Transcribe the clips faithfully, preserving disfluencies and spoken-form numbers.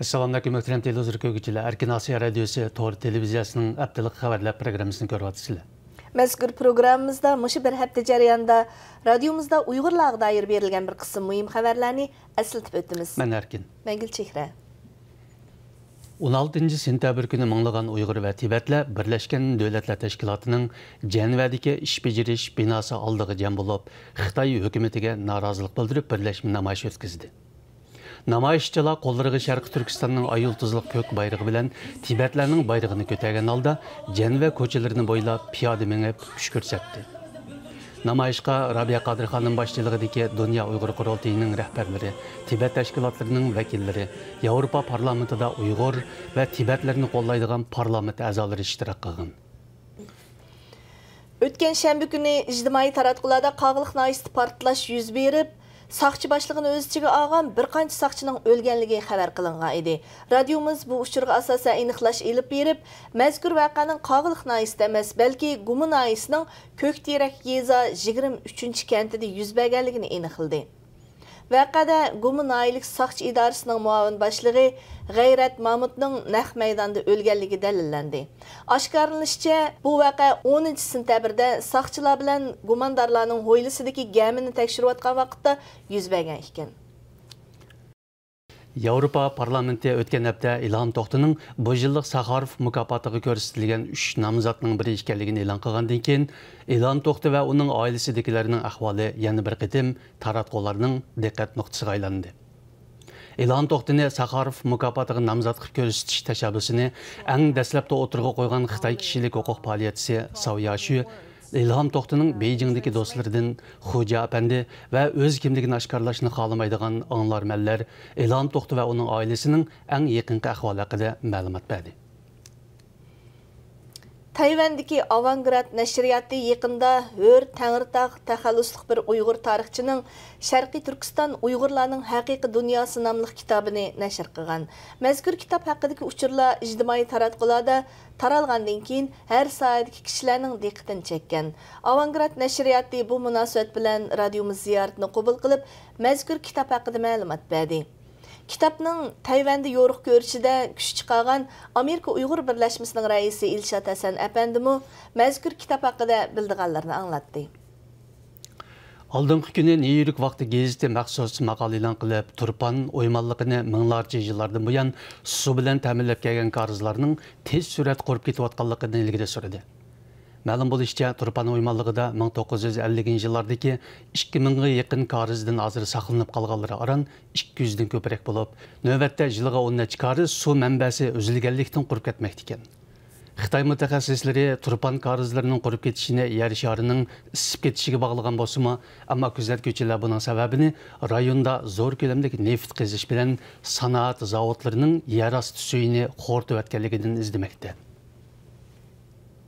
ئەسسالامۇئەلەيكۇم، مۆھتەرەم تېلېۋىزور كۆرگۈچىلەر. ئەركىن ئاسىيا رادىيوسى تور تېلېۋىزىيەسىنىڭ ھەپتىلىك خەۋەرلەر پروگراممىسىنى كۆرۈۋاتىسىلەر. مەزكۇر پروگراممىمىزدا مۇشۇ بىر ھەپتە جەريانىدا رادىيومىزدا ئۇيغۇرلارغا دائىر بېرىلگەن بىر قىسىم مۇھىم خەۋەرلەرنى ئەسلىتىپ ئۆتىمىز. مەن ئەركىن. مەن گۈلچېھرە. ئون ئالتىنچى سېنتەبىر كۈنى مىڭلىغان ئۇيغۇر ۋە تىبەتلەر بىرلەشكەن دۆلەتلەر تەشكىلاتىنىڭ جەنۋەدىكى ئىش بېجىرىش بىناسى ئالدىغا جەم بولۇپ، خىتاي ھۆكۈمىتىگە نارازىلىق بىلدۈرۈپ بىرلەشمە نامايىش ئۆتكۈزدى. نامايىشچىلار قوللىرىغا شەرقىي تۈركىستاننىڭ ئاي يۇلتۇزلۇق كۆك بايرىقى بىلەن تىبەتلەرنىڭ بايرىقىنى كۆتەرگەن ھالدا جەنۋە كوچىلىرىنى بويلاپ پىيادە مېڭىپ كۈچ كۆرسەتتى. نامايىشقا رابىيە قادىر خانىم باشچىلىقىدىكى دۇنيا ئۇيغۇر قۇرۇلتىيىنىڭ رەھبەرلىرى، تىبەت تەشكىلاتلىرىنىڭ ۋەكىللىرى، ياۋروپا پارلامېنتىدا ئۇيغۇر ۋە تىبەتلەرنى قوللايدىغان پارلامېنت ئەزالىرى ئىشتىراك قىلغان. ئۆتكەن شەنبە كۈنى ئىجتىمائىي تاراتقۇلاردا قاغىلىق ناھىيەسىدە پارتلاش يۈز بېرىپ، ساقچى باشلىقىنى ئۆز ئىچىگە ئالغان بىر قانچە ساقچىنىڭ ئۆلگەنلىكى خەۋەر قىلىنغان ئىدى. رادىيومىز بۇ ئۇچۇرغا ئاساسەن ئېنىقلاش ئېلىپ بېرىپ، مەزكۇر ۋەقەنىڭ قاغىلىق ناھىيەسىدە ئەمەس، بەلكى گۇما ناھىيەسىنىڭ كۆكتېرەك يېزا يىگىرمە ئۈچىنچى كەنتىدە يۈز بەرگەنلىكىنى ئېنىقلىدى. ۋەقەدە گۇما ناھىيەلىك ساقچى ئىدارىسىنىڭ مۇئاۋىن باشلىقى غەيرەت مامۇتنىڭ نەق مەيداندا ئۆلگەنلىكى دەلىللەندى. ئاشكارىلىنىشىچە، بۇ ۋەقە ئونىنچى سېنتەبىردە ساقچىلار بىلەن گۇماندارلارنىڭ ھويلىسىدىكى گەمىنى تەكشۈرۈۋاتقان ۋاقىتتا يۈز بەرگەن ئىكەن. ياۋروپا پارلامېنتى ئۆتكەن ھەپتە ئىلھام توختىنىڭ بۇ يىللىق ساخاروف مۇكاپاتىغا كۆرسىتىلگەن ئۈچ نامزاتنىڭ بىرى ئىكەنلىكىنى ئېلان قىلغاندىن كېيىن، ئىلھام توختى ۋە ئۇنىڭ ئائىلىسىدىكىلەرنىڭ ئەھۋالى يەنە بىر قېتىم تاراتقۇلارنىڭ دىققەت نۇقتىسىغا ئايلاندى. ئىلھام توختىنى ساخاروف مۇكاپاتىغا نامزات قىلىپ كۆرسىتىش تەشەببۇسىنى ئەڭ دەسلەپتە ئوتتۇرىغا قويغان خىتاي كىشىلىك ھوقۇق پائالىيەتچىسى ساۋ ياشۈ، ئىلھام توختىنىڭ بېيجىڭدىكى دوستلىرىدىن خۇجيا ئەپەندى ۋە ئۆز كىملىكىنى ئاشكارىلاشنى خالىمايدىغان ئاڭلارمەنلەر ئىلھام توختى ۋە ئۇنىڭ ئائىلىسىنىڭ ئەڭ يېقىنقى ئەھۋالى ھەققىدە مەلۇمات بەردى. تەيۋەندىكى ئاۋانگراد نەشرىياتى يېقىندا ھۆر تەڭرىتاغ تەخەللۇسلۇق بىر ئۇيغۇر تارىخچىنىڭ شەرقىي تۈركىستان ئۇيغۇرلارنىڭ ھەقىقىي دۇنياسى ناملىق كىتابىنى نەشر قىلغان. مەزكۇر كىتاب ھەققىدىكى ئۇچۇرلار ئىجتىمائىي تاراتقۇلاردا تارالغاندىن كېيىن، ھەر ساھەدىكى كىشىلەرنىڭ دىققىتىنى چەككەن. ئاۋانگراد نەشرىياتى بۇ مۇناسىۋەت بىلەن رادىيومىز زىيارىتىنى قوبۇل قىلىپ، مەزكۇر كىتاب ھەققىدە مەلۇمات بەردى. كىتابنىڭ تەيۋەندە يورۇق كۆرۈشىدە كۈچ چىقارغان ئامېرىكا ئۇيغۇر بىرلەشمىسىنىڭ رەئىسى ئىلشات ھەسەن ئەپەندىمۇ مەزكۇر كىتاب ھەققىدە بىلىدىغانلىرىنى ئاڭلاتتى. ئالدىنقى كۈنى نيۇ يورك ۋاقتى گېزىتى مەخسۇس ماقالە ئېلان قىلىپ، تۇرپان ئويمانلىقىنى مىڭلارچە يىللاردىن بۇيان سۇ بىلەن تەمىنلەپ كەلگەن كارىزلارنىڭ تېز سۈرئەتتە قۇرۇپ كېتىۋاتقانلىقىنى ئىلگىرى سۈردى. مەلۇم بولۇشىچە، تۇرپان ئويمانلىقىدا مىڭ توققۇز يۈز ئەللىكىنچى يىللاردىكى ئىككى مىڭغا يېقىن كارىزدىن ھازىر ساقلىنىپ قالغانلىرى ئاران ئىككى يۈزدىن كۆپرەك بولۇپ، نۆۋەتتە يىلىغا ئون نەچچە كارىز سۇ مەنبەسى ئۈزۈلگەنلىكتىن قۇرۇپ كەتمەكتىكەن. خىتاي مۇتەخەسسىسلىرى تۇرپان كارىزلىرىنىڭ قۇرۇپ كېتىشىنى يەر شارىنىڭ ئىسسىپ كېتىشىگە باغلىغان بولسىمۇ، ئەمما كۆزەتكۈچىلەر بۇنىڭ سەۋەبىنى رايوندا زور كۆلەملىك نېفىت قېزىش بىلەن سانائەت زاۋۇتلىرىنىڭ يەر ئاستى سۈيىنى خورىتىۋەتكەنلىكىدىن ئىزدىمەكتە.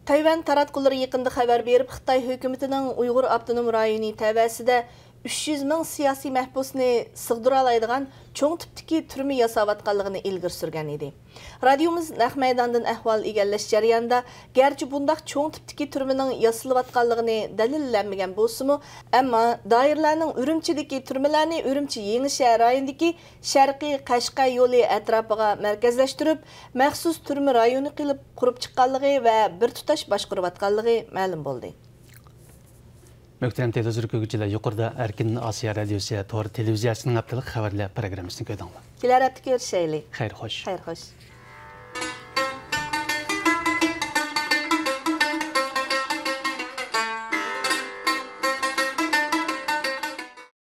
تەيۋەن تاراتقۇلىرى يېقىندا خەۋەر بېرىپ، خىتاي ھۆكۈمىتىنىڭ ئۇيغۇر ئاپتونوم رايونى تەۋەسىدە ئۈچ يۈز مىڭ سىياسىي مەھبۇسنى سىغدۇرالايدىغان چوڭ تىپتىكى تۈرمە ياساۋاتقانلىقىنى ئىلگىرى سۈرگەن ئىدى. رادىيومىز نەق مەيداندىن ئەھۋال ئىگىلەش جەريانىدا، گەرچە بۇنداق چوڭ تىپتىكى تۈرمىنىڭ ياسىلىۋاتقانلىقىنى دەلىللەنمىگەن بولسىمۇ، ئەمما دائىرىلەرنىڭ ئۈرۈمچىدىكى تۈرمىلەرنى ئۈرۈمچى يېڭىشەھەر رايونىدىكى شەرقىي قەشقەر يولى ئەتراپىغا مەركەزلەشتۈرۈپ، مەخسۇس تۈرمە رايونى قىلىپ قۇرۇپ چىققانلىقى ۋە بىر تۇتاش باشقۇرۇۋاتقانلىقى مەلۇم بولدى. مۆھتەرەم تېلېۋىزور كۆرگۈچىلەر، يۇقىرىدا ئەركىن ئاسىيا رادىيوسى تور تېلېۋىزىيەسىنىڭ ھەپتىلىك خەۋەرلەر پروگراممىسىنى كۆردۈڭلار. كېلەر ھەپتە كۆرۈشەيلى. خەير خوش. خەير خوش.